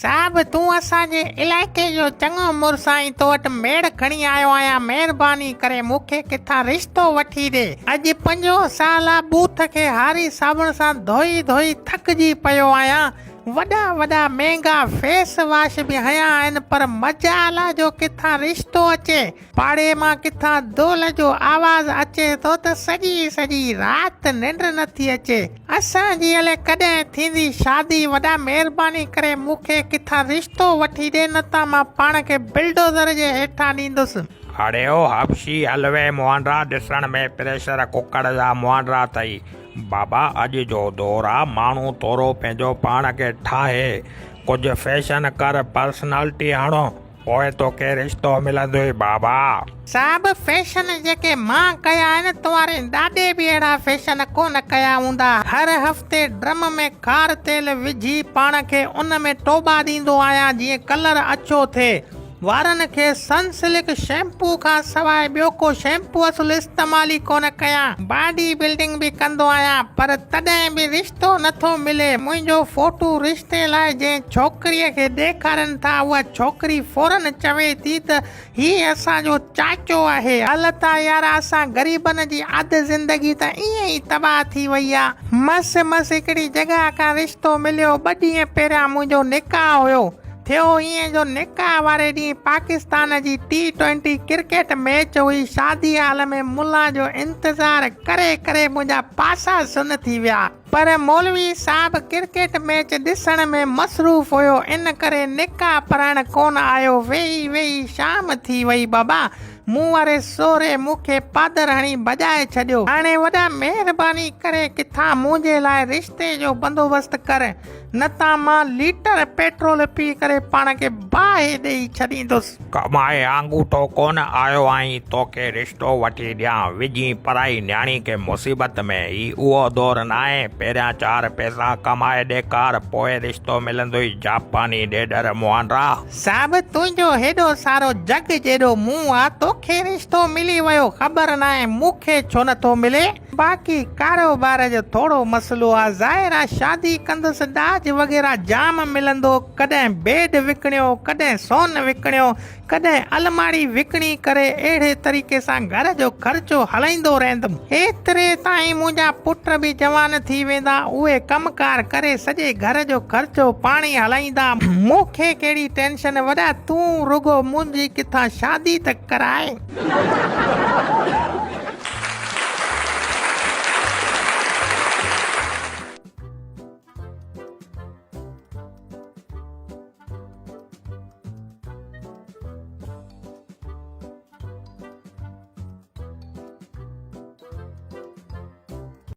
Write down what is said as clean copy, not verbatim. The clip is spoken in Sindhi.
صاحب تون اسان جي علائقي جو چڱو مڙس آهين تو وٽ ميڙ کڻي آيو آهيان مهرباني ڪري مون کي ڪٿان رشتو وٺي ڏي اڄ پنجون سال آ ٻوٿ کي هاري صابڻ سان ڌوئي ڌوئي ٿڪجي پيو آهيان وڏا وڏا مهنگا فيس واش به هنيا آهن پر مجال آ جو ڪٿان رشتو اچي پاڙي مان ڪٿان دول جو آواز اچي ٿو ته سڄي سڄي رات ننڊ نٿي اچي. اسان جي الئي ڪڏهن ٿيندي شادي وڏا مهرباني ڪري مون کي ڪٿان رشتو وٺي ڏي نه ته مان پاڻ کي بلڊوزر جي هيٺان ڏيندس. اڙي او حبشي حلوي مهانڊا ڏسڻ ۾ پريشر ڪڪڙ جا مهانڊا اٿئي. بابا اڄ جو دور آ ماڻهو ٿورو پنهنجو پاڻ کي ٺاهي ڪجهه فيشن ڪر پرسنالٽي هڻ. پوء توکي رشتو ملندوئي بابا. صاحب فيشن جيڪي مان ڪيا آهن توهاري ڏاڏي به اهڙا فيشن ڪونه ڪيا هوندا. هر هفتي ڊرم ۾ کار تيل وجهي پاڻ کي ان ۾ ٽوٻا ڏيندو آهيان جيئن ڪلر اڇو ٿئي. وارن کي سن سلڪ شيمپو کان سواء ٻيو ڪو شيمپو اصل استعمال ئي ڪونه ڪيان. باڊي بلڊنگ به ڪندو آهيان پر تڏهن به رشتو نٿو ملي. منهنجو فوٽو رشتي لاء جنهن ڇوڪريء کي ڏيکارين ٿا اها ڇوڪري فورن چوي ٿي ته هي اسان جو چاچو آهي. هل ته يار اسان غريبن جي اڌ زندگي ته ائين ئي تباهه ٿي وئي آ. مس مس هڪڙي جڳهه کان رشتو مليو. ٻه ڏينهن پهريان منهنجو نڪاح هيو. ٿيو ائين جو نڪاح واري ڏينهن پاڪستان جي ٽي ٽوئنٽي ڪرڪيٽ ميچ هئي. شادي هال ۾ ملان جو انتظار ڪري ڪري منهنجا پاسا سن ٿي ويا. پر مولوي صاحب ڪرڪيٽ ميچ ڏسڻ ۾ مصروف هيو ان ڪري نڪاح پڙهائڻ ڪونه آيو. ويهي ويهي شام ٿي وئي. بابا مون واري سهري مون کي پادر هڻي ڀڄائي ڇڏيو. هاڻي وڏا مهرباني ڪري ڪٿان منهنجي لاء رشتي جو بندوبست ڪر. نه ته مان ليٽر پيٽرول پي ڪري پاڻ کي باهه ڏيئي ڇڏيندس. ڪمائي آڱوٺو ڪونه آيو آهين، توکي رشتو وٺي ڏيان، وجهين پرائي نياڻي کي مصيبت ۾، هي اهو دور ناهي، پهريان چار پئسا ڪمائي ڏيکار، پوء رشتو ملندوئي، جاپاني ڏيڏر مهانڊا. صاحب تنهنجو هيڏو سارو جڳ جيڏو منهن آ، توکي رشتو ملي ويو، خبر ناهي مون کي ڇو نٿو ملي. باقي ڪاروبار جو ٿورو مسئلو آ، ظاهر آ شادي ڪندس ڏاج وغيره جام ملندو، ڪڏهن بيڊ وڪڻيو، ڪڏهن سون وڪڻيو، ڪڏهن الماڙي وڪڻي ڪري اهڙي طريقي سان گهر جو خرچو هلائيندو رهندم. ايتري تائين منهنجا پٽ به جوان ٿي ويندا، اهي ڪم ڪار ڪري سڄي گهر جو خرچو پاڻ ئي هلائيندا، مون کي ڪهڙي ٽينشن، وڏا تون رڳو منهنجي ڪٿان شادي ته ڪراء.